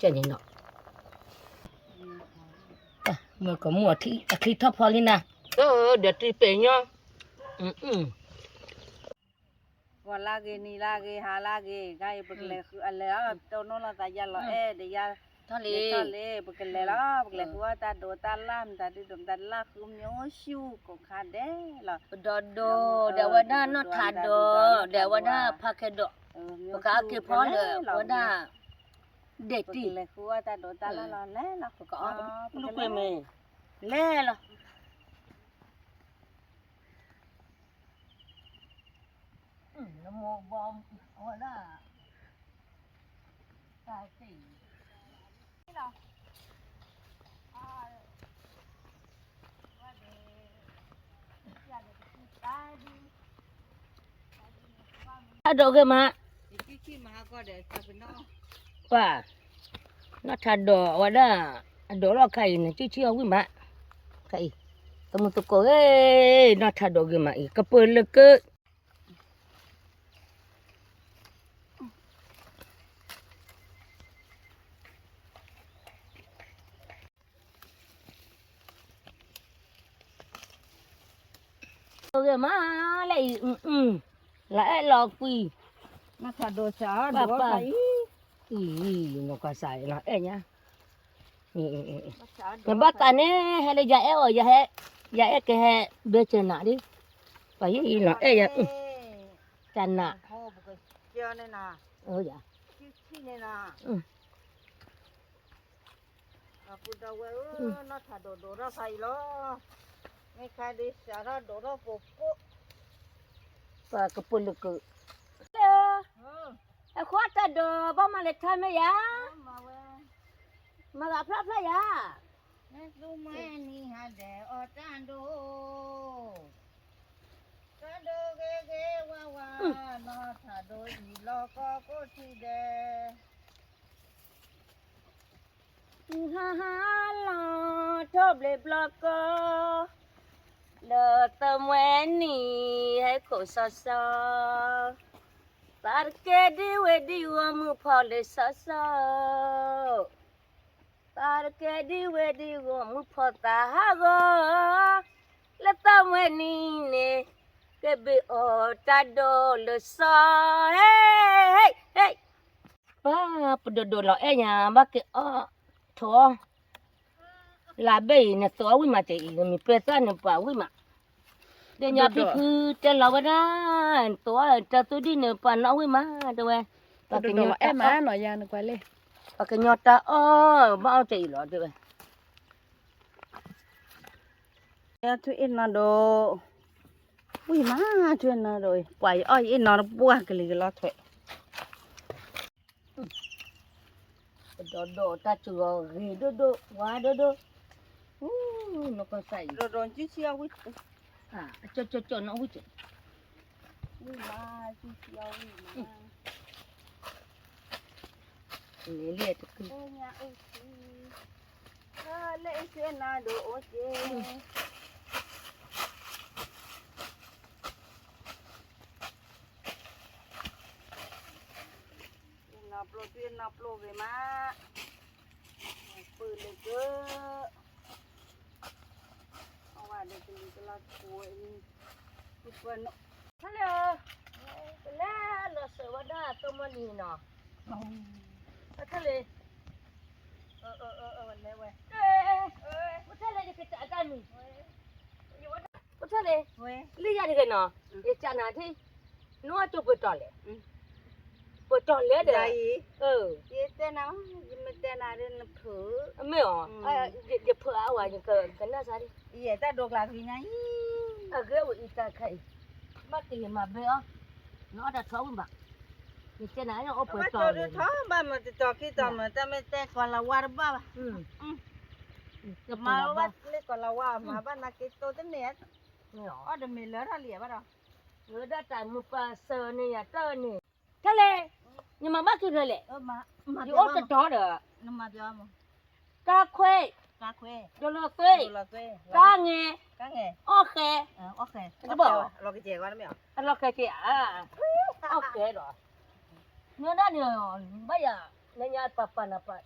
ကဲန့ၣ်နီၤ, မ့ၢ်ကမူၣ်အချံထီၣ်ဖီလံနၤ, ဒီးတံၤပဲာ်ညီ, ဂီၤလၢဂ့ၤ နံၤလၢဂ့ၤ ဟါလၢဂ့ၤ, ခါအံၤ ပကလဲၤဃုအလဲၤလီၤ, တိၢ်နီၣ်လိာ်သးယါလီၤအဲၣ်ဒီးယါ, ထီၣ်လံ, ပကလဲၤလီၤ, ပကလဲၤဃုအီၣ်တၢ်ဒိးတၢ်လၣ် မတၤဒုးဒိးမတၤလၢ် ဃုမၠိဆူၣ်ကိးခါဒဲးလီၤ, ပဒီဒိၣ် ဒီးဝဲဒၣ်နီၢ်ထးဒီး ဒီးဝဲဒၣ်ဖးခဲဒီး, ပကအီၣ်က့ၤဖီလၢဝဲဒၣ် ဒဲးတံၢ်, ပကလဲၤဃုအီၣ်တၢ်ဒိးတၢ်လၣ်လီၤ, လဲၤလီၤ, ပကအီၣ်, လဲၤလီၤ. အဒိးဂ့ၤမး, ပၢ်, နီၢ်ထးဒီးအဝဲဒၣ်, အဒိးလီၤခါအံၤ နစုဆံအီၣ်ဝံၣ်မး, ခါအံၤ, သမူသကိးဂ့ၤ, နီၢ်ထးဒီးဂ့ၤမးအံၤ ကပၢၤလၢကၢ ဂ့ၤမးလၢအံၤ, လီၤအဲၣ်လီၤကွံ, ပၢ်ပၢ်, အံၤ, နီၢ်ကစၢ်လီၤအဲၣ်ညါ, နဘၣ်သးန့ၣ် ဟဲလၢယအဲၣ်အီၤ, ယအဲၣ်ကဟဲဘဲကနးဒ်, ပှၤယအံၤလီၤအဲၣ်ယၤ, ကနး, ယ ပူၤဒီးဝဲဧၢ, နီၢ်ထးဒိးဒိးထီၣ်ဖးအံၤလီၤ, မ့ၢ်ခါဒ်စးထီၣ်ဒိးထီၣ်ပိာ်ပိာ်, ပကပၢၤလၢကၢ, အဃိတၢ်ဒိးဘၣ်မၤလဲၤထါမ့ၢ်ယၤ, မၤဂၤဖျါဖျါယၤ, နသူမွဲနံၤဟးဒဲးအီၣ်တၢ်ဒိး, တၢ်ဒိးဂ့ၤဂ့ၤဝါဝါ, နီၢ်ထးဒိးအံၤလီၤကီၢ်ခိၣ်ထံဒဲး ဟါဟါလီၤ ထိၣ်ဘျ့ဘျီကီ, ဒီးသမွဲနံၤဟဲခိၣ်စီစီ, သးတကဲဒ်ဝဲဒ်ဂီၤမုၢ်ဖီလ့ၤစီစီ, သးတကဲဒ်ဝဲဒ်ဂီၤမုၢ်ဖီသးဟးဂီၤ, လၢသမွဲနံၤန့ၣ် ကဘ့ၣ်အီၣ်တၢ်ဒိးလၢစီ, ဟ့ၣ်, ဟ့ၣ်, ဟ့ၣ်, ပၢ်ပဒိၣ်ဒိၣ်လီၤအဲၣ်ညါ ဘၣ်က့ၤအီၣ်ထိး လၢဘ့ၣ်အံၤ နသိးဝံၣ်မးတအံၤ နမံၤပဲသၣ်န့ၣ်ပှၤဝံၣ်မး, ဒီးညီဖံဖုတဲလီၤဝဲဒၣ်, နသိးတၢ်သူဒံၣ်န့ၣ် ပှၤနီၣ်ဝံၣ်မးတဲဝဲ, ပှၤကညီတၢ်အီၣ်, ပှၤကညီတၢ်အီၣ် ဘၣ်အီၣ်တအံၤလီၤတဲဝဲ, ထွံၣ်အ့ၣ်နီၢ်ဒိး, ဝံၣ်မး ထွံၣ်အ့ၣ်နီၢ်ဒိး, ပှၤယအီၣ်ယအ့ၣ်နီၢ်တပှၢ်ကလံၤကလီထွဲး ပဒီးဒီးတၢ်စူၤဂီၤဂ့ၤဒိၣ်ဒိၣ် ဝါဒိၣ်ဒိၣ်, နီၢ်ကီၢ်စဲၣ်အံၤ ဒီးဒီးကၠူဆံအီၣ်ဝံၣ်, ကၠီကၠီကၠီနီၣ်ဝံၣ်ကၠီ, ဝံၣ်မး ကၠူဆံအီၣ်ဝံၣ်မး, လၢညါအိၣ်ဆံ, လၢအ့ၣ်ဆံအ့ၣ်နီၢ်ဒိးအိၣ်က့ၤ နီၢ်ပျိၢ် ထွံၣ်နီၢ်ပျိၢ်ဂ့ၤမး, ပၢၤလၢကၢ, အဝဲဒီးကလံၤကလီထိးအံၤ, ပၢၤနီၢ်, ထီၣ်လံဧၢ, ပလဲၤလီၤစၢၤဝဲဒၣ်တမီၢ်နံၤနီၤ, ထီၣ်လံ, လဲၤဝဲ, ပထီၣ်လံ ယကစးတၢ်မံၤ ပထီၣ်လံ, လံယၤတဂ့ၤနီၤ, ယကနၤထံ, နအိၣ်ကၠိပှဲၤတီၤလဲၣ်, ပှဲၤတီၤလဲၣ်ဒီး, ယတဲနၤ, ယမ့ၢ်တဲနၤဒီးနဖုး, မ့ၢ်အီၤ, ယဖုးအါဝဲ ယကနၣ်စၢ်ဒ်, ယတၢ်ဒိကျးကလံၤညါအံၤ, အဂ့ၢ်အိၣ်အံၤတၢ်ခါအံၤ, ဘၣ်က့ၤယမၤဘၢအီၤ, နအီၣ်တၢ်ထီဝံၣ်ဘၣ်, ယတဲနၤအိၣ်ပှဲၤတီၤလဲၣ်, ဘၣ်မၤတတီၤခံတီၤမၤ တၢ်မ့ၢ်တဲကီၤလၤဝါတဘၣ်ဘၣ် မၤဝဲလၢကီၤလၤဝါ မၤဘၣ်နၤက့ၤတိၢ်တန့ၢ်, အီၣ်တမ့ၢ်လၢထီၣ်လံဘၣ်ဒီး, လၢဒၣ်တၢ်မုၢ်ပၢ်စၢၤန့ၣ်ယၤတၢ်န့ၣ်, တၢ်လဲၣ်, ယမၤဘၣ်က့ၤဖျဲးလဲၣ်, ယအိၣ်တတီၤဒီး, ကါခွဲး, ဒိးလီၤသွဲ, ကါငဲၤ, အီၣ်ဃဲ, တဘၣ်, အလီၤဃဲက့ၤဧါ, အီၣ်ဃဲဒီး, မ့ၢ်ဒၣ်န့ၣ်, ဘၣ်ယၤ, လၢညါပာ်ပာ်နၤပာ်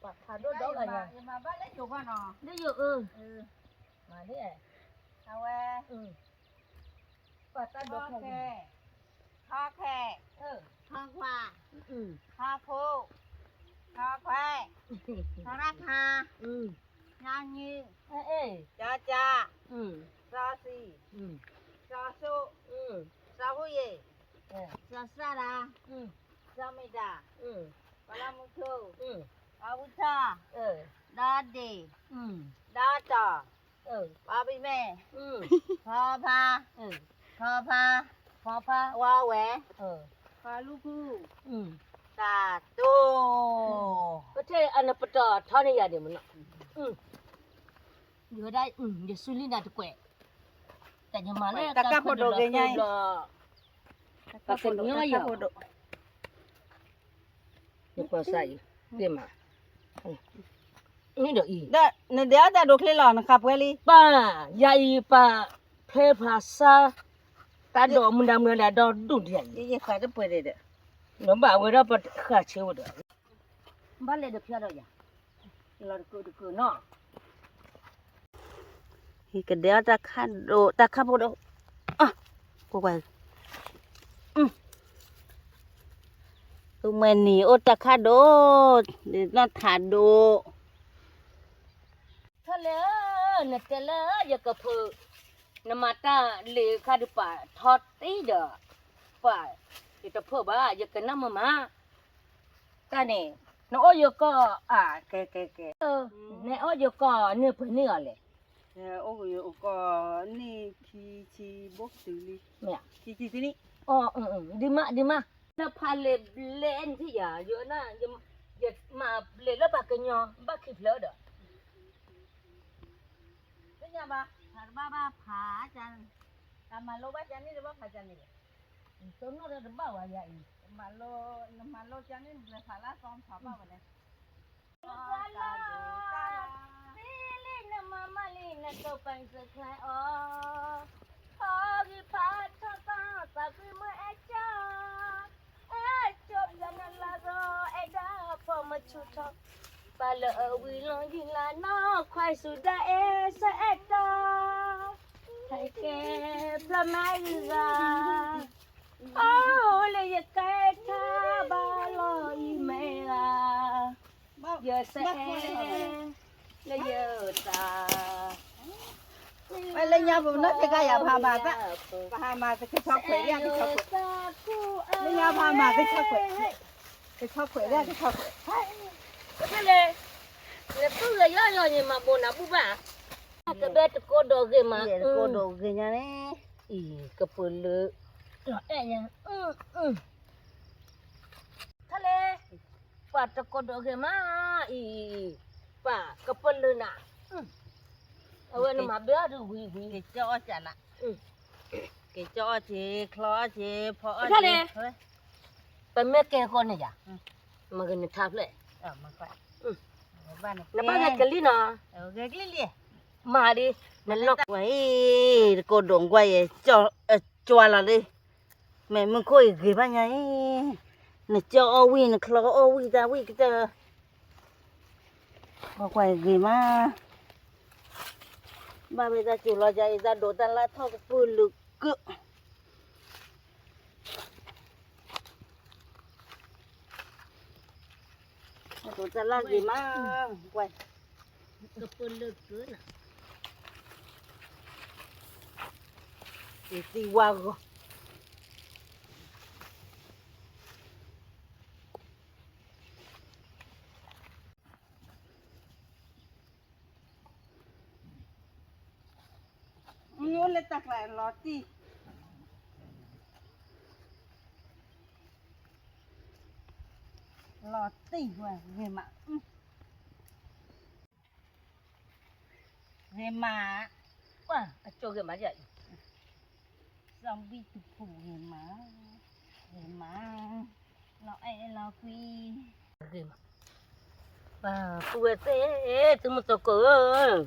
ပှၤဖးဒိၣ်ဒီးဂၤညါ, ယမၤဘၣ်လၢယိၤဘၣ်နီၤ, လၢယိၤအၢ, မၤန့ၣ်, အဝဲ, ပှၤတၢ်ဒိးခါ, ထီခဲ, ထီခွါ, ထီဖိ, ထီခွဲ, ထီရၣ်ခါ, ညါညူ, ကၠီကၠါ, စီဆှံ, စီဆှိ, စီဟူယ့ၣ်, စီစၢ်ရါ, စီမ့ၢ်တၢ်, ပှၤလီၤမူခိၣ်, ပှၤဝံထီၣ်, ဒီဒ့ၣ်, ဒီတီၢ်, ပှၤဘံမဲာ်, ဖီဖါ, ဖီဖါ, ဖီဖါ, ဝါဝဲ, ဖီလူၢ်ခူၣ်, တၢ်တိၢ်, ပထဲအနပတီၢ်ထီန့ၢ်ယၤဒ့ၣ်မနီၤ, ယဝဲဒၣ်, ယစူလံနၤတကွဲး, တၢ်ယမၤလၢတၢ်ကဖိဒိၣ်ဂ့ၤညါအံၤ, တၢ်ကဖိဒိၣ်, ယကွၢ်စၢ်အံၤ, သ့ၣ်မး, နဒီးအံၤ, နဒဲးအီၣ်တၢ်ဒိးချ့လီၤ နခးပှဲၤလံ, ပၢ်, ယၤအံၤပၢ်, ဖဲဖးဆါ, တၢ်ဒိးမုၢ်နၤမုၢ်နၤဒီးဒူၣ်ဒံးအံၤ, ယဃးတပှဲၤဒံးဒီး, နဘၣ်ဝဲဒီးပဃၣ်ဆ့ဝဲဒီး, ဘၣ်လဲၤဒီးဖျါဒီးယၤ, လီၤတကုာ်တကုာ်နီၤ ကဒဲးအီၣ်တၢ်ခးဒိၣ်, တၢ်ခးဖိဒိၣ်, ကွၢ်ကွၢ်, သုမွဲနံၤအိၣ်တၢ်ခးဒိၣ်, ဒ်နီၢ်ထးဒိၣ်, ထီၣ်လဲၣ်, နတဲလၢယကဖုး, နမၤတၢ်လ့ၤခါဒုးပာ်ထီတံၢ်ဒီး, ပှၤ, ယတဖုးဘၣ် ယကနၣ်မုာ်မး, တၢ်န့ၣ်, နအိၣ်ယိၤကီၢ်, ကဲကဲကဲ, နအိၣ်ယိၤကီၢ်န့ၣ်ပှဲၤန့ၣ်အီၤလဲၣ်, အိၣ်ယိၤကီၢ်န့ၣ်ခံဆံဘိတုၤလံ, ခံဆံနံၣ်, ဒ်မးဒ်မး, နဖးလဲၤဘျဲၣ်နထံၣ်ယၤ, ယ, ယမၤဘျဲၣ်လၢပှၤကညီဘၣ်ခံဖျၢၣ်ဒီး, သ့ၣ်ညါဘၣ်, ဖးတဘၣ်ဘၣ်ဖး, တၢ်မၤလိဘၣ်ကန့ၣ်တဘၣ်ဖးကန့ၣ်လဲၣ်, တနီၣ်ဒီးတဘၣ်ဝဲယၤအံၤ, နမၤလိကန့ၣ် နဘျဲၣ်ဖးလၢအသီဖးဘၣ်ဝဲလဲၣ်, နသးလီၤ, ဖဲလံနမၤမးလံ နတိၢ်ပာ်စခါအီၤ, ဖီဂံၢ်ဖးထီသီ သးကွံမုၢ်အဲၣ်ကၠီ, အဲၣ်ကၠီပျၢ်နလၤဂီၤ အဲၣ်ဒၣ်ဖီမဆူၣ်ထီၣ်, ပၢ်လၢအဝံၤလီၤယံၤလၢနီၢ်ခွါဆူၣ်ဒၣ်အဲၣ်စၢၤအဲၣ်တီ, ဟဲကဲဖျီမၤဂံၢ်ဂၤ, အိၣ်လၢယကဲထါဘၣ်လီၤအံၤမဲဂၤ, ယစၢၤအဲၣ်, လၢယတၢ် ဝဲလၢညါပူၤနီၢ်က့ၤကါယၤဖးမၤသး, ပဟးမၤကဆီခွဲးလၢကဆီခွဲး, လၢညါဖးမၤကဆီခွဲး, ကဆီခွဲးလၢကဆီခွဲး, ပတဲလဲၣ်, နသူၣ်ဂ့ၤယီယီန့ၣ်မၤဘိးနၤဘူၣ်ဘၣ်, တဘဲတကိးဒီးဂ့ၤမး, တကိးဒီးဂ့ၤညါန့ၣ်, အံၤ ကပၢၤလၢ, အဲၣ်ညါ, ထီၣ်လဲၣ်, ပှၤတကိးဒီးဂ့ၤမး, အံၤ, ပှၤကပၢၤလၢနၤ, အဝဲနမၤဘၣ်ဒုးဝံၤဝံၤ, က့ၤကၠီအီၣ်ကၠးနၤ, က့ၤကၠီအီၣ်က့ၤ ချီအီၣ်က့ၤ ဖီအီၣ်က့ၤ, ပမ့ၢ်ကဲဃီန့ၣ်ယၤ, မ့ၢ်ကနထါဖျဲၣ်, နဘၣ်ဂဲၤကလံၣ်နီၤ, မၤဒ်, နလီၤဝဲအံၤ, တကိးဒိးကွၢ်ယဲ, ကၠွါလီၤလံ, မ့ၢ်မုၢ်ခိၣ်အံၤဂ့ၤဘၣ်ညါအံၤ, နကၠီအီၣ်ဝံၣ် နချီအီၣ်ဝံၣ် တၢ်ဝံၣ်ကတၢၢ်, ကွၢ်ကွၢ်ဂ့ၤမး, ဘၣ်ဝဲတၢ်စူၤလီၤယၤအံၤ တၢ်ဒိးတၢ်လၢ်ထီၣ်ကပၢၤလၢကၢၣ် တၢ်လၢ်ဂ့ၤမး, ကွၢ်, ကပၢၤလၢကၢၣ်နၤ, သံဝါဂီၤ, မ့ၢ်အိၣ်လၢတၢ်ကျါလီၤတံၢ်, လီၤတံၢ်ဝဲဂ့ၤမး, ဂ့ၤမး, ပှၢ်အကၠိဂ့ၤမးယၤအံၤ, စီၤဘံၣ်တပူၤဂ့ၤမး, ဂ့ၤမး, လီၤအဲၣ်လီၤကွံ, ဂ့ၤမး, ပုၢ်ဝဲၢ်သ့ၣ်, သုမုၢ်သကိးဧၢ,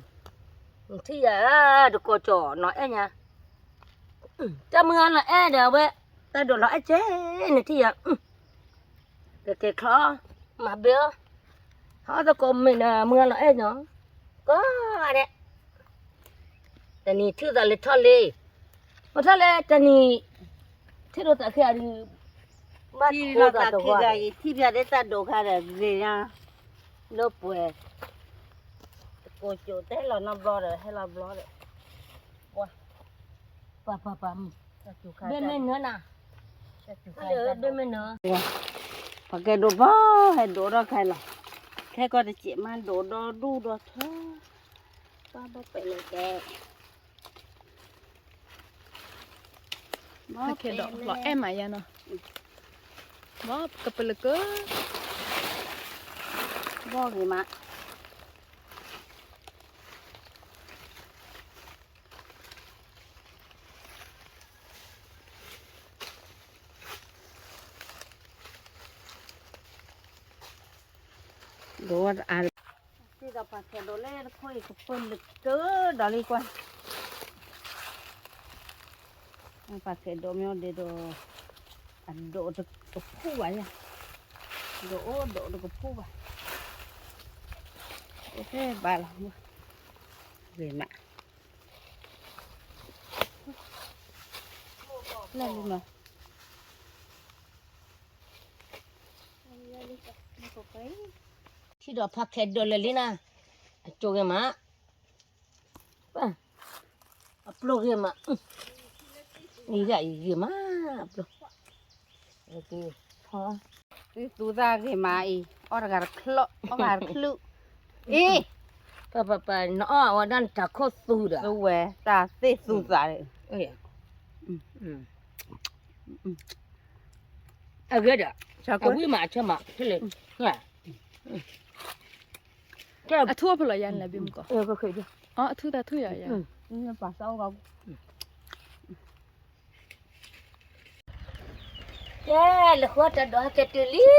နထံၣ်ယၤတကိးကၠီနီၤအဲၣ်ညါ, တၢ်မုၢ်ဂၤနီၤအဲၣ်ဒီးအဝဲ, တၢ်ဒိးလီၤအဲၣ်ကဲ, နထံၣ်ယၤ, ကကဲချီ, မၤဘၢအီၤ, အီၣ်သကိးမ့ၢ်ဒီးမုၢ်လီၤအဲၣ်နီၤ, ကိးဂၤဒဲး, တနံၤထံၣ်သးလၢထီၣ်လံ, ပထီၣ်လၢတနံၤ, ထံၣ်ဒိၣ်သးခံဂၤဒီး, ဘၣ်ထိသးတဂီၢ်, ထံၣ်ဖၠးဒ်တၢ်ဒိးခါဒီးဂ့ၤညါ, လၢပှဲၤ, တကိးကၠိတဟဲလီၤနီတဘျီဒီး ဟဲလီၤဘျီဒီး, ပှၤ, ပှၤပှၤပှၤ, ဘ့ၣ်မ့ၢ်နၢနၤ, ဘ့ၣ်မ့ၢ်နၢ, ပှၤကဲဒိးဘၣ်ဟဲဒိးထီၣ်ခဲလီၤ, ခဲကီၢ်တစဲးမးဒိးဒီဒူၣ်ဒီထၢ, ပှၤဘၣ်ပဲာ်လီၤကဲ ဖးခဲဒီးလီၤအဲၣ်မးယါနီၤ, ဘီကပလကၢ, ဘီဂ့ၤမး, ဒိးဝဲတအါ, စံးဒီးဖးခဲဒိးလၢတခိၣ်အံၤကပလကၢဒီးလံကွၢ် ဖးခဲဒိးမ့ၢ်ဒဲးဒီး, အဒိးတကဖူၣ်ဘၣ်ယါ, ဒိးအိၣ်ဒိးတကဖူၣ်ဘၣ်, အိၣ်ဖဲဘၣ်လီၤ, ဂ့ၤမး, လၢလံမး ထံၣ်ဒီးဖးခဲဒိးလၢာ်လံနၤ, အကၠိဂ့ၤမး, အပျိၢ်ဂ့ၤမး, အံၤဂ့ၤမး, အပျိၢ်, သုသၣ်ဂ့ၤမးအံၤ, အီၣ်တဂၤတချၢၣ်, အီၣ်ဂၤတချၢၣ်, အံၤ, ပပပနအီၣ်အဝဲဒၣ်နတၢ်ခိၣ်သူဒီး, သူဝဲတၢ်သ့ၣ်သူသး, အဂ့ၤဒီး, အဝံၣ်မးအဆၢမး, ဖဲလဲၣ်, အထူၣ်အဖျိယါန့ၣ်လၢဘံမကီး, အထူၣ်တၢ်ထူၣ်ယါယါ, ပာ်စၢ်အိၣ်ဘၣ်, ကဲ, လၢဃီတၢ်ဒိးဟဲကဲတုၤလံ,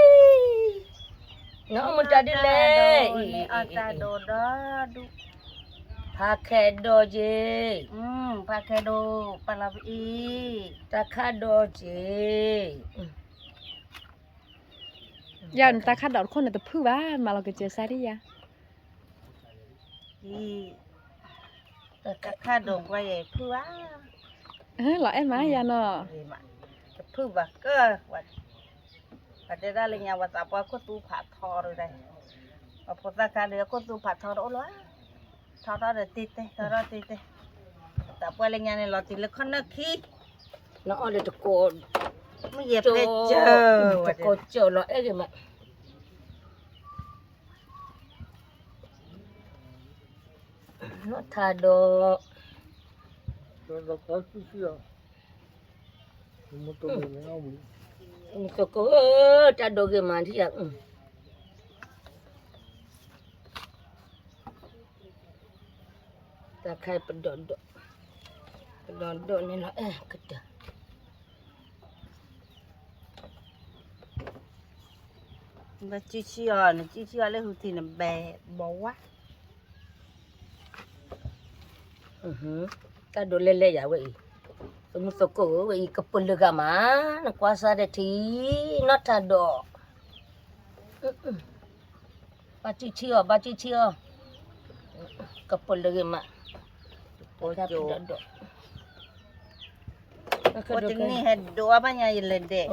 နအီၣ်မတၤဒ်လဲၣ်, အတၢ်ဒိးဒီဒူၣ်, ဖးခဲဒိးက့ၤ, ဖးခဲဒိး, ပာ်လီၤပအံၤ, တၢ်ခါဒိးက့ၤ, ယၤနတၢ်ခါဒိးတခိၣ်န့ၣ်တဖုၣ်ဘၣ်, မၤလီၤကစၢၤစါဒ်ယၤ တၢ်ခါဒိးကွၢ်ယဲဖုၣ်ဘၣ်, လီၤအဲၣ်မးယၤနီၤ, တဖုၣ်ဘၣ်ကၢ, ပှၤတဲဒၣ်လၢညါ ပှၤသးပှၢ်ခိၣ်သူဖးထီတဒၣ်, ပှၤဖိသၣ်ခါဒီးခိၣ်သူဖးထီတအိၣ်လီၤ, ထီထီဒီးတ့တဲ, ထီထီတ့တဲ, သးပှၢ်လၢညါန့ၣ် လီၤတံၢ်လၢခီၣ်နၢၣ်ခံ, နအီၣ်လၢတကိး, မ့ၢ်ယဲဖဲကၢ, တကိးကၢလီၤအဲၣ်ဂ့ၤမး နီၢ်ထါဒီး, မုၢ်သကိးဧၢ, တၢ်ဒိးဂ့ၤမးဒ်ယၤ, တၢ်ခါပဒီးဒိး, ပဒီးဒိးန့ၣ်လီၤအဲၣ်ကတၢၢ် ဘၣ်စုဆံအီၤ, နစုဆံအီၤလၢဟူသံနဘဲဘီဝါ, တၢ်ဒိးလဲၤလဲၤယၤဝဲအံၤ, သမူသကိးဧၢ ဝဲအံၤကပလၢဂၤမး, နကွၢ်စၢ်ဒီးထံ, နီၢ်ထါဒီး, ဘၣ်စုဆံအီၤ, ဘၣ်စုဆံအီၤ, ကပလၢဂ့ၤမး, ပဒီးဒိး အိၣ်တနံၤဟဲဒိးအါဘၣ်ညါ ယလဲၤဒဲး,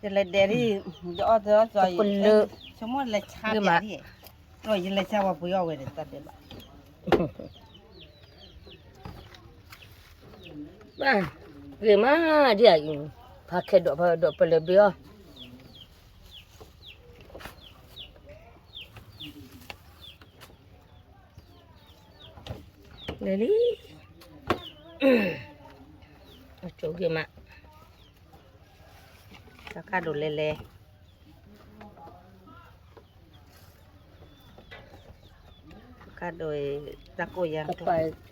ယလဲၤဒဲးဒ်, ယအီၣ်သီအီၣ်သီ, ဆိကမိၣ်လဲၤဆါပၠးဒ်, ယလဲၤဆါပှၤပှ့ၤအီၣ်ဝဲဒီးတၢ်ဒဲးဘၣ်, ဘၣ်, ဂ့ၤမးဒ်အံၤ, ဖးခဲဒိး ဖးဒိးပလဲၤဘ့အီၣ် လဲၤလံ, အကၠိဂ့ၤမး, တၢ်ခါဒိးလဲၤလဲၤ, တၢ်ခါဒိး, တၢ်ကိၢ်ယၤ, ကဲ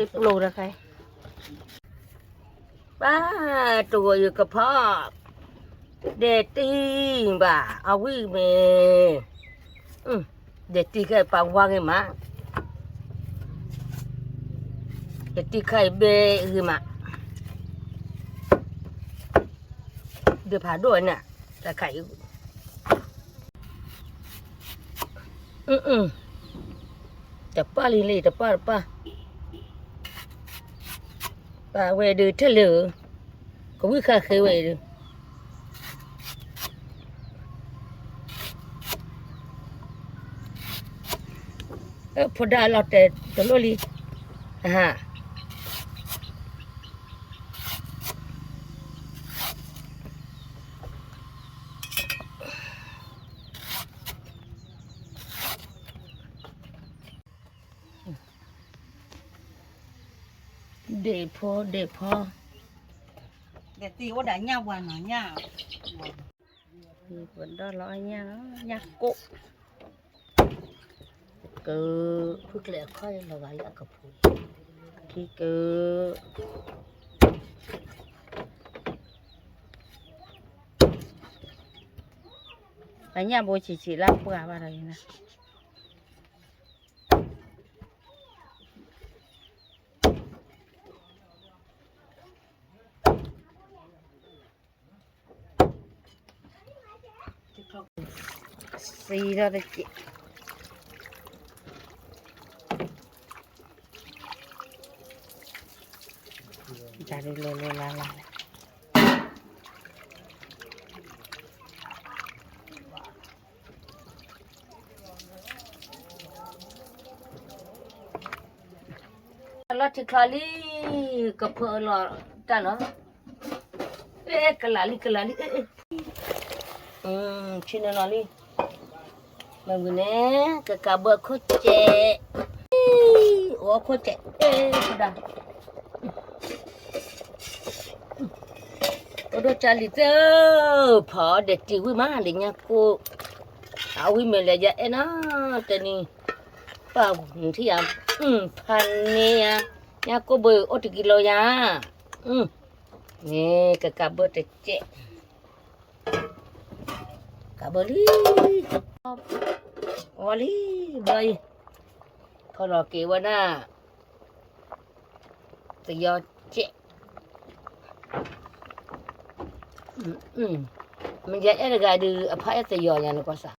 ပျိတခါ, ဘၣ်တဂီၤယကဖီ, တ ဒဲးတံၢ်ဘၣ် အဝံၣ်မ့ၢ်, ဒဲးတံၢ်ခဲအံၤပာ်ဝါဂ့ၤမး, ဒဲးတံၢ်ခဲအံၤဘဲဂ့ၤမး, ဒဲးဖးဒိၣ်န့ၣ်, တၢ်ခါအံၤ တပၢ်လံလံ တပၢ်တပၢ်, ပာ်ဝဲဒုးထဲလၢာ်, ကဝံၣ်ဃာ်ဃ့ဝဲဒုး, ဖိဒါလီၤတဲာ်တလိၣ်လံ, ဒဲးဖိ ဒဲးဖိ, ဒဲးတံၢ်အိၣ်ဒၣ်ညၣ်ပှၤနီၤ ညၣ်, ပဒီၣ်လီၤညၣ်လီၤ ညၣ်ကိၣ်, က, ဖုကျဲအခီၣ်လီၤဂာ်လၢအကပူၤ, ခံက, အညၣ်ဘိဆံးဆံးလၢပှၤဘၣ်ဒီးန့ၣ် စံထီၣ်တကဲး, တၢ်ဒုးလိၤလိၤလၢ်လၢ်လၢ် လီၤထံချီလံ, ကဖၢလီၤတၢ်လီၤ, အဲ ကလးလံ ကလးလံ, ဆ့ၣ်နီၤနီၤလံ, မ့ၢ်ဝံၤန့ၣ် ကကးဘၢခိၣ်စဲး, အိၣ်ခိၣ်စဲး, အဲ ဖိဒါ အိၣ်ဒိၣ်ကၢ်လံသၢ, ဖီဒဲးတံၢ်ဝံၣ်မး ဒဲးညၣ်ကိၣ်, အဝံၣ်မ့ၢ်လဲၤယအဲၣ်နီၤ, တနံၤ, ပၢ်နထံၣ်ယၤ, ဖးန့ၢ်ယၤ, ညၣ်ကိၣ်ဘၢအိၣ်တကံလိယၤ, န့ၣ် ကကးဘၢတကဲး, ကးဘၢလံ, အီလံ, ဘျီအံၤ, ထီၣ်လီၤက့ၤဝဲဒၣ် သယီၤကဲး, မ့ၢ်ယအဲၣ်တဂၤဒုး အဖါအဲၣ်သယီၤယၤန့ၣ်ကွၢ်စး,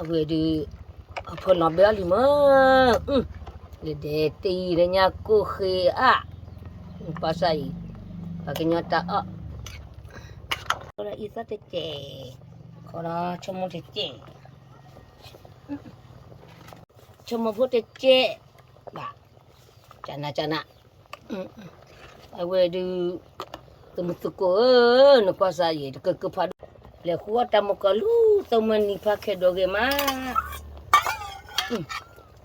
အဝဲဒုး, အဖၢလီၤဘဲအီၤလံမၢ်, လၢဒဲးတံၢ်လၢညၣ်ကိၣ်ဃ့အါ, ကွၢ်စးအံၤ, ပှၤကညီတၢ်အီၣ်, အံၤသီၣ်တကဲး, ခီလီၤဆိကမိၣ်တကဲး ဆိကမိၣ်ဖိတကဲး, ဘၣ်, ကနၤကနၤ, အဝဲဒုး, သမုသကိးဧၢ, နကွၢ်စးယံၤတကကဖးဒိၣ်, လဲၤဃုအီၣ်တၢ်မုၢ်ကီၤလၢသၢမၢနံၤဖးခဲဒိးဂ့ၤမး,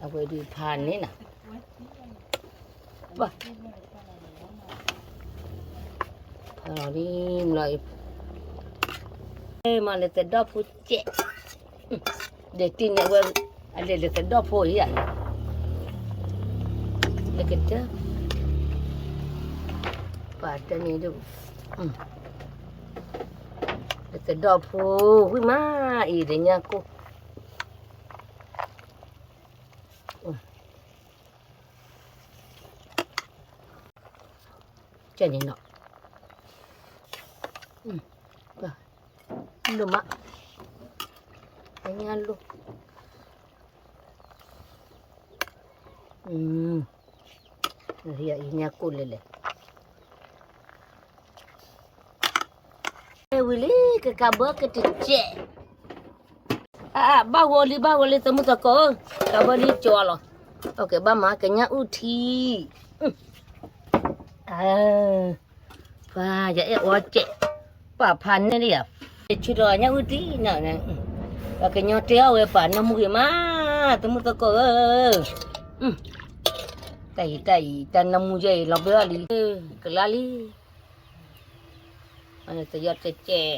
အဝဲဒုးဖးန့ၣ်နၤ, ဘၣ် ဖးလီၤလံ, မ့ၢ်လၢသဒီၣ်ဖိကဲး, ဒဲးတံၢ်န့ၣ်ဝဲ, အလဲၤလၢသဒီၣ်ဖိအံၤ, လၢကတၢၢ်, ပှၤတန့ၣ်ဒုး, လၢသဒီၣ်ဖိ, ဝံၣ်မးအံၤဒဲးညၣ်ကိၣ် ကဲန့ၣ်နီၤ, လိၣ်မး, အညၣ်လိၣ်, ညၣ်ကိၣ်လဲၤလဲၤ ဝံၤလံ ကကးဘၢကတစဲး, အ ဘၣ်ဂီၤလံ ဘၣ်ဂီၤလံ သမုသကိးဧၢ, ကးဘၢလံကၠီလီၤ, ဘၣ်မၤကညၣ်အုၣ်ထံ, ပှၤယအဲၣ်အီစဲး, ပှၤဖးန့ၢ်လံယၤ, ယဆူၣ်ထီၣ်ညၣ်အုၣ်ထံနီၤ, ပှၤကညီတဲအီၣ်ဝဲပှၤနီၢ်မူဂ့ၤမး, သမုသကိးဧၢ, တၢ်အံၤတၢ်အံၤ တၢ်နီၢ်မူယဲအံၤ လီၤဘဲအီၤလံ, ကလါလံ, သယီၤတဲကဲး,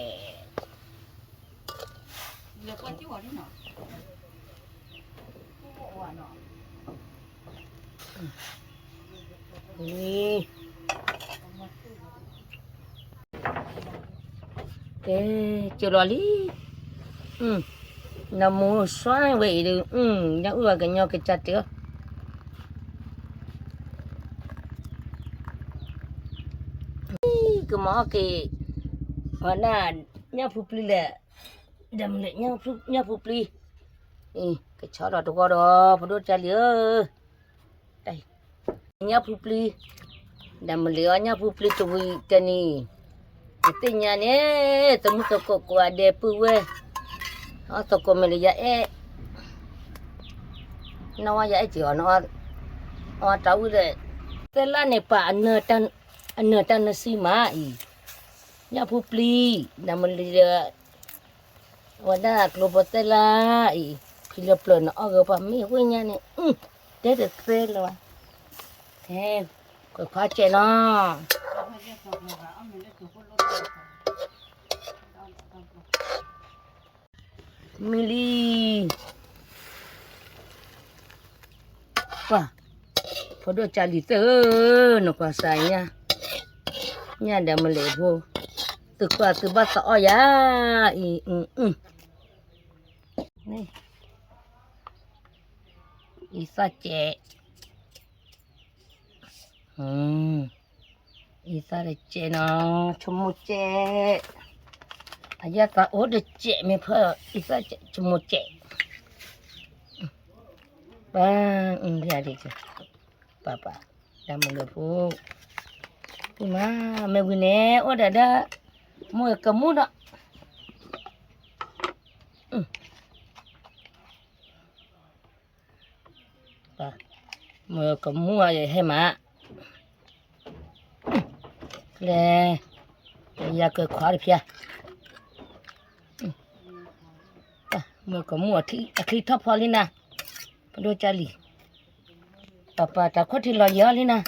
လၢကွၢ်ကၠူၣ်အီၤလံနီၤ, လံ ကဲ, ကၢၤလီၤလံ. နမူဆွဲဝဲအံၤဒုး, ညၣ်အုၣ်အကညီကစၢ်တဲအီၤ, ကမၤအီၣ်က့ၤ, ဝဲဒၣ်, ညၣ်ဖူပျံၤလဲၣ်, ဒီးမ့ၢ်လဲၣ်, ညၣ်ဖူပျံၤ, ကဆီဒီးတဝီဒီး ဖိဒိၣ်ကၢ်လံဧၢ ညၣ်ဖူပျံၤ, ဒီးမ့ၢ်လဲၣ်အီၤ ညၣ်ဖူပျံၤတဝံၤတနံၤ, နသ့ၣ်ညါန့ၣ်, သမုၢ်သကိးကိးဂၤဒဲးပုၢ်ဝဲၢ်, အီၣ်သကိးမ့ၢ်လၢယအဲၣ်, နီၢ်ဝဲယအဲၣ်က့ၤအီၤ, အီၣ်တၢ်ဝံၤဒီး, သဲလၣ်န့ၣ်ပာ်, အနၢၤတၢ်နစံမးအံၤ, ညၣ်ဖူပျံၤ, ဒီးမ့ၢ်လဲၣ်ဒီး အဝဲဒၣ်ကျိဖိသဲလၣ်အံၤ, ဖံလၢပျၢၤန့ၣ်အီၣ်ဂ့ၤပှၤမ့ၢ်ဝ့ၢ်ညါန့ၣ်, တဲတသ့လၢၤဘၣ်, ကခွါစဲးနီၤ, မုၢ်လံ, ပှၤ, ဖိဒိၣ်ကၢ်လံၤသ့ၣ်ဧၢ, နကွၢ်စၢ်ညါ, ညၣ်ဒီးမ့ၢ်လဲၣ်ဖိ, သုကွၢ်သုဘၣ်သးအီၣ်ယၤအံၤ, အံသၣ်စဲး, အံသၣ်တစဲးနီၤ, ဆိကမိၣ်စဲး, အယၣ်သးအိၣ်တစဲးမ့ၢ်ဖၢ, အံသၣ်စဲးဆိကမိၣ်စဲး, ပၢ်, ပၢ်ပၢ်, ဒီးမ့ၢ်လဲၣ်ဖိ, မ့ၢ်ဝံၤန့ၣ် အိၣ်ဒီးဒီး, မ့ၢ်ကမူၣ်ဒီး မ့ၢ်ကမူၣ်အဟဲမး, လဲၤ, ယၤကခွါတဖျါ, မ့ၢ်ကမူၣ်အချံထီၣ်ဖီလံနၤ, ပဒိၣ်ကၢ်လံၤ, ပၢ်ပၢ်တၢ်ခိၣ်ထံလီၤယံၤအီၤလံနၤ,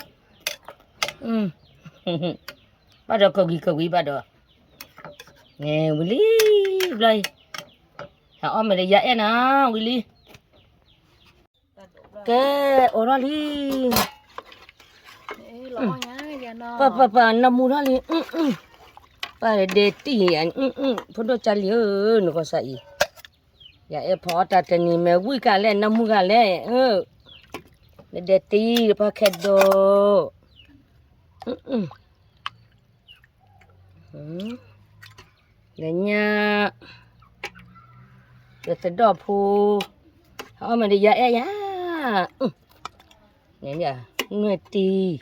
ဘၣ်ဒီးကဝံၤကဝံၤဘၣ်ဒီး, ဝံၤလံ, ဘျီအံၤ, ဟဲအီၣ်မ့ၢ်လၢယၤအဲၣ်နၤ, ဝံၤလံ, ကဲ, အိၣ်ထီၣ်လံ, ပၢ်ပၢ်ပၢ် နမူထီၣ်လံ, ပၢ်ဒဲတံၢ်, ဖိဒိၣ်ကၢ်လံၤဧၢ, နကီၢ်စၢ်အံၤ, ယအဲၣ်ဖီအီၣ်တၢ်တနံၤမ့ၢ်ဝံၣ်ကၢ်လဲၣ် နမူကၢ်လဲၣ်, ဒဲတံၢ် ပၢ်ခဲဒိၣ်, လၢညါ, လၢသဒီၣ်ဖိ, အီၣ်မ့ၢ်ဒီးယၤအဲၣ်ယၤ, နွဲၣ်တံၢ်,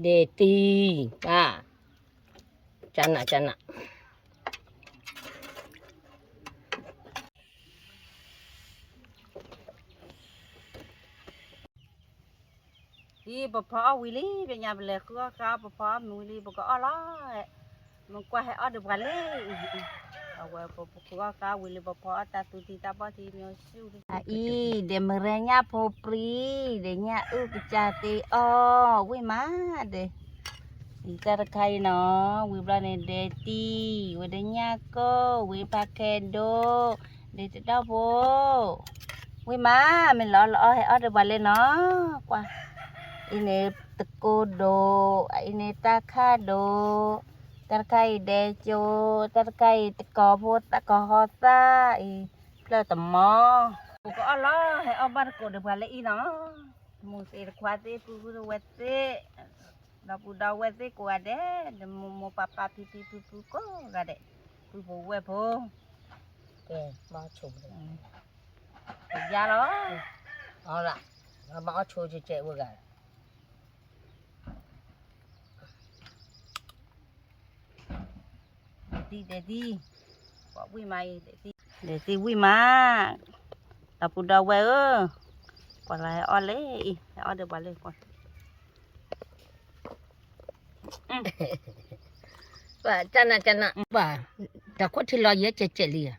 ဒဲတံၢ်, ပၢ်, ကနးကနး အံၤ ပဖီအီၣ်ဝံၤလံ, ပညါပလဲၤဃုအီၣ်ဃါ ပဖီအီၣ်မ့ၢ်ဝံၤလံ ပကအီၣ်လီၤ, မ့ၢ်ကွၢ်ဟဲအီၣ်ဒီးပှၤလံ, အဝဲပဃုအီၣ်ဃါဝံၤလံ ပဖီအီၣ်တၢ်သူထံတၢ်ဘီၣ်ထံ မ့ၢ်ဆူၣ်, အံၤ ဒဲမရၢညၣ်ဖိပြံ, ဒဲညၣ်အုၣ်ကစၢ်သ့အီၣ်, ဝံၣ်မး, ဒဲ, အံၤတၢ်တခါအံၤနီၤ, ဝံၤဘျီန့ၣ် ဒဲတံၢ်, ဝဲဒဲညၣ်ကိၢ်, ဝံၤပၢ်ခဲဒိၣ်, ဒဲသဒီၣ်ဖိ ဝံၣ်မး, မ့ၢ်လီၤလီၤအီၣ်ဟဲအီၣ်ဒီးပှၤလၢနီၤ, ကွၢ်, အံၤန့ၣ်သကိးဒိၣ်, အံၤန့ၣ်တၢ်ခၣ်ဒိၣ်, တၢ်တခါအံၤဒဲကၠိ, တၢ်တခါအံၤတကိးဖိသၣ်ကဟီသၣ်အံၤ, ဖျၢၣ်တမီၤ, ပကအီၣ်လီၤ ဟဲအီၣ်ဘၣ်တကိးဒီးပှၤလၢအံၤနီၤ, မိၢ်သ့ၣ်တခွါသ့ၣ် ပုၢ်ပုၢ်ဝဲၢ်သ့ၣ် ဒီပုၢ်ဒီဝဲၢ်သ့ၣ်ကိးဂၤဒဲး, ဒီးမိၢ်မိၢ်ပၢ်ပၢ်ဖံဖံဖုဖုကိးဂၤဒဲး, ပုၢ်ဖိဝဲၢ်ဖိ, ကဲ, မၤအီၣ်ဆိ, ယၤလီၤ, အီလၢ, မၤအီၣ်ဆိကဲကဲဝဲဂၤ ဒဲတံၢ်, ဒဲတံၢ်, ပှၤဝံၣ်မးအံၤ, ဒဲတံၢ်ဝံၣ်မး, ဒီပုၢ်ဒီဝဲၢ်ဧၢ, ပှၤလၢဟဲအီၣ်လၢအံၤ ဟဲအီၣ်ဒီးပှၤလၢ, ပှၤကနးကနး, ပှၤ, တၢ်ခိၣ်ထံလီၤယဲကဲကဲလံ,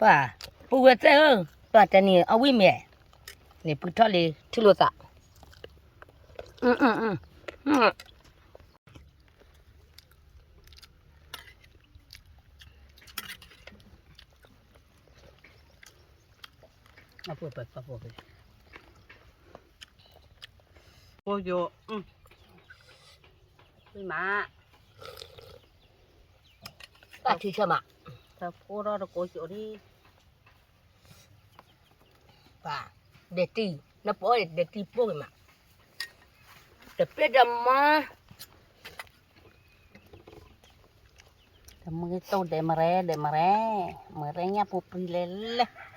ပှၤ, ပုၢ်ဝဲၢ်သ့ၣ်ဧၢ, ပှၤတနံၤအီၣ်ဝံၣ်မ့ၢ်, န့ၣ်ပုၢ်ထီၣ်လံ ထံၣ်လိာ်သး အပူၤပပပ ကိယိၤ, မး, တၢ်ထံဆၢမး, တၢ်ဖိထီၣ်တကိယိၤဒ်, ပှၤ, ဒဲးတံၢ်, နပအီၣ်ဒဲးတံၢ်ပိၢ်က့ၤမး, တပျဲၢ်တမါ တမုၢ်တိၢ်ဒဲးမရဲ ဒဲးမရဲ, မရဲညၣ်ပူၤပြံလဲၤလဲၣ်.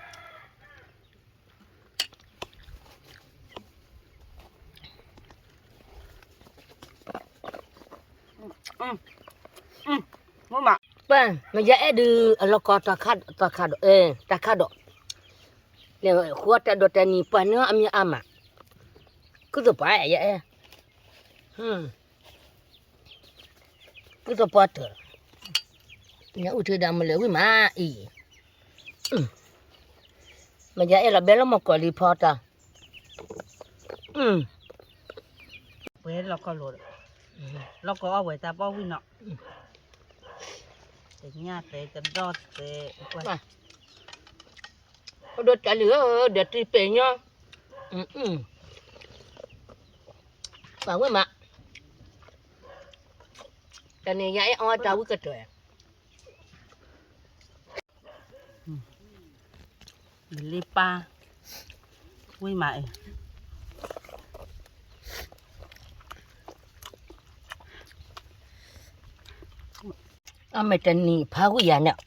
ပၢ်, မယၤအဲၣ်ဒုးအလီၢ်ကီတၢ်ခးဒီး, တၢ်ခးဒီး, လဲၤဃုအီၣ်တၢ်ဒိးတၢ်နံၤ ပှၤန့ၢ်အီၣ်အမံၤအါမး, ကုသိးပှၤယအဲၣ် ကုသိးပှၤတၢၢ်, နအုၣ်ထံဒၣ်မုၢ်လၢဝံၣ်မးအံၤ, မယၤအဲၣ်လီၤဘဲလီၤမီၢ်ကီးလံဖီတၢ်, ပှဲၤလီၤကီၢ်လိၤ, လီၢ်ကီၢ်အီၣ်ဝဲတၢ်ပီၣ်ဝံၣ်နီၤ, တညၣ်သဲတဒီၣ်သဲ, အိၣ်ဒိးတၢ်လံဧၢ, ဒီးတံၢ်ပဲာ်ညီ, ပှၤဝံၣ်မး, တၢ်န့ၣ်ယအဲၣ်အီၣ်တၢ်ဝံၣ်ကတၢၢ်, ယလ့ပၢ်, ဝံၣ်မးအံၤ, အမဲာ်တနံၤဖးဝံၣ်ယၤန့ၣ်,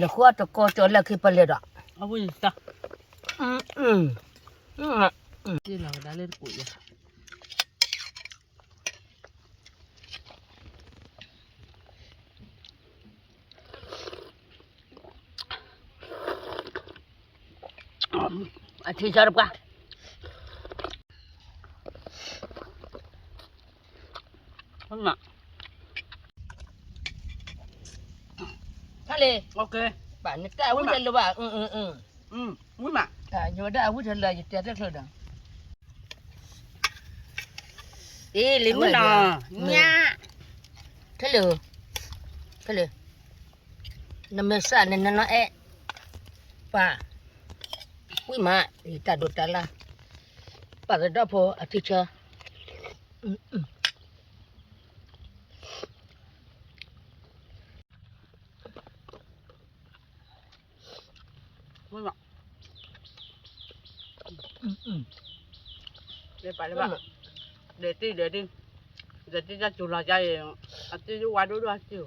နဃုအီၣ်တကိကၠီလၢခံပလဲၤဒီး, အဝံၣ်တၢ်, လီၤဝဲဒၣ်လၢတကိးယၤ အထံဆၢတပှၢ်, ဖးလ့, နတၢ်အဝံၣ်ထဲလၢၤဘၣ်, ယဝဲဒၣ်အဝံၣ်ထဲလၢၤ ယတဲတချုးဒီး, အ့ လံမုၢ်နီၤ, ညၣ်, ထဲလၢၤ, ထဲလၢၤ, နမဲာ်ဆှးန့ၣ်နနီၢ်အဲၣ်, ပၢ်, ဝံၣ်မး, ယတၢ်ဒိးတၢ်လၢ်, ပၢ်ကဒီဖိအထံဆၢ ဒဲးတံၢ် ဒဲးတံၢ်, ဒဲးတံၢ်တၢ်စူၤလီၤကါအံၤ, အတံၢ်ဒိၣ်ဝါဒိၣ်ဒိၣ်အစူ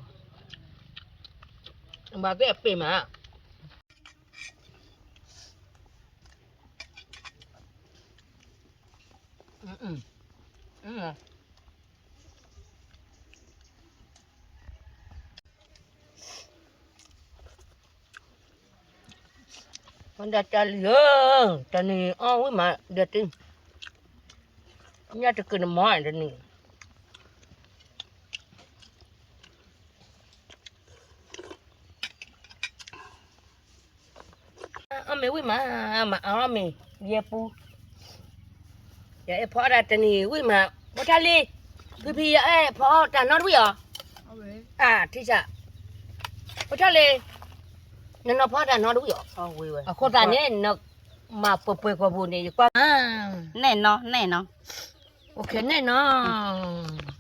ၤ, ဘၣ်သ့ၣ်အပ့ၤမး, ဝဲဒၣ်တၢ်လံဧၢ, တနံၤအီၣ်ဝံၣ်မးဒဲးတံၢ်, ညၣ်တကုာ်နမီၢ်တနံၤ အီၣ်မ့ၤဝံၣ်မး, မၤအီၣ်မ့ၤ, ယဲပူ, ယအဲၣ်ဖီအီၣ်တၢ်တနံၤဝံၣ်မး, ဖိထၢလံ, ဖံဖံယအဲၣ်ဖီအီၣ်တၢ်နီတဝံၣ်အီၤ, အထံဆၢ, ဖိထၢလံ, နနီၢ်ဖီအီၣ်တၢ်နီတဝံၣ်အီၤ, အဃိသတးန့ၣ် နမၤပှဲၤပှဲၤကီၢ်ပူၤန့ၣ် ယကွၢ်, နဲၣ်နီၤ, နဲၣ်နီၤ, အိၣ်ခ့နဲၣ်နီၤ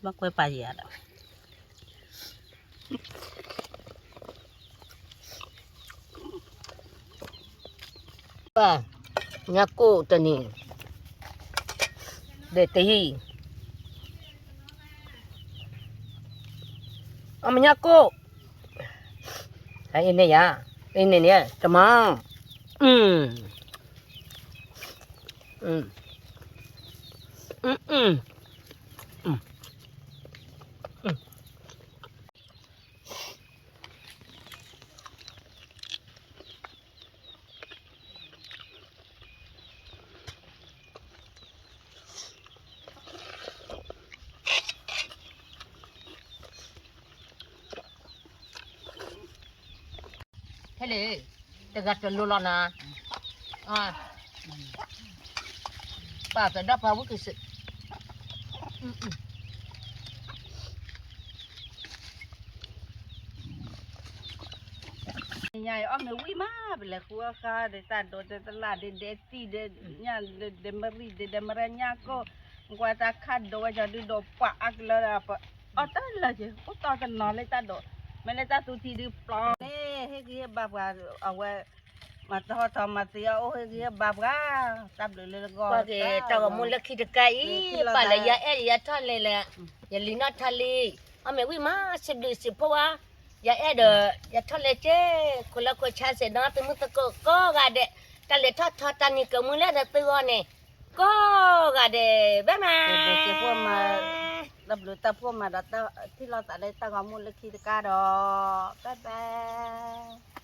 ဘၣ်ကွဲပာ်ယၤဒီး ပၢ်, ညၣ်ကိၣ်တနံၤ, ဒဲးတံၢ်, အမ့ၢ်ညၣ်ကိၣ်, အအံၤန့ၣ်ယၤ, အံၤန့ၣ်န့ၣ် တမၤ, ဟဲလံ, တဂၤတလိၤလီၤနၤ, အ, ပာ်သဒီးပှၤဝံကစၢၢ် ညါအီၣ်မ့ၢ်ဝံၣ်မး ပလဲၤဃုအီၣ်ဃါဒီးတၢ်ဒိးတလၢ်ဒီးဒဲးတံၢ်ဒီး ညၣ်ဒီးဒဲးမရံၣ်ဒီးဒဲးမရညၣ်ကိၢ် ကွၢ်တၢ်ခးဒိးဝဲကီဒုဒီးပှၤအါကလၢဒီး အီၣ်တၢ်လၢာ်က့ၤ အိၣ်တီတနီၤလၢတၢ်ဒိး မ့ၢ်လၢတၢ်သူထံဒုပျီန့ၣ် ဟ့ၣ်ဂံၢ်ဟ့ၣ်ဘါပှၤ အဝဲ မၤတဟီၣ်ထီၣ်မၤသံအီၤ အိၣ်ဟ့ၣ်ဂံၢ်ဟ့ၣ်ဘါပှၤ တၢ်ဘျုးလၢလၢဂီၢ် ပှၤက့ၤတၢ်ဂီၤမူလၢခံတကါအံၤ ပာ်လၢယအဲၣ်ယထီၣ်လဲၤလၢ ယလံၤနီၣ်ထါလံ အီၣ်မ့ၢ်ဝံၣ်မး စံးဘျုးစံးဖှိၣ်ဝဲ ယအဲၣ်ဒီး ယထီၣ်လဲၤက့ၤ ခိၣ်လၢခိၣ်ဆါစ့ၢ်နီၤ သုမုၢ်သကိးကိးဂၤဒဲး တၢ်လဲၤထီၣ်ထီတၢ်နံၤကမှံလၢနသုဂီၢ်န့ၣ် ကိးဂၤဒဲး ဘဲမး တၢ်ဘျုးတၢ်ဖှိၣ်မၤဒီး ထံၣ်လိာ်သးလၢတၢ်ဂီၤမူလၢခံတကါဒီး bye bye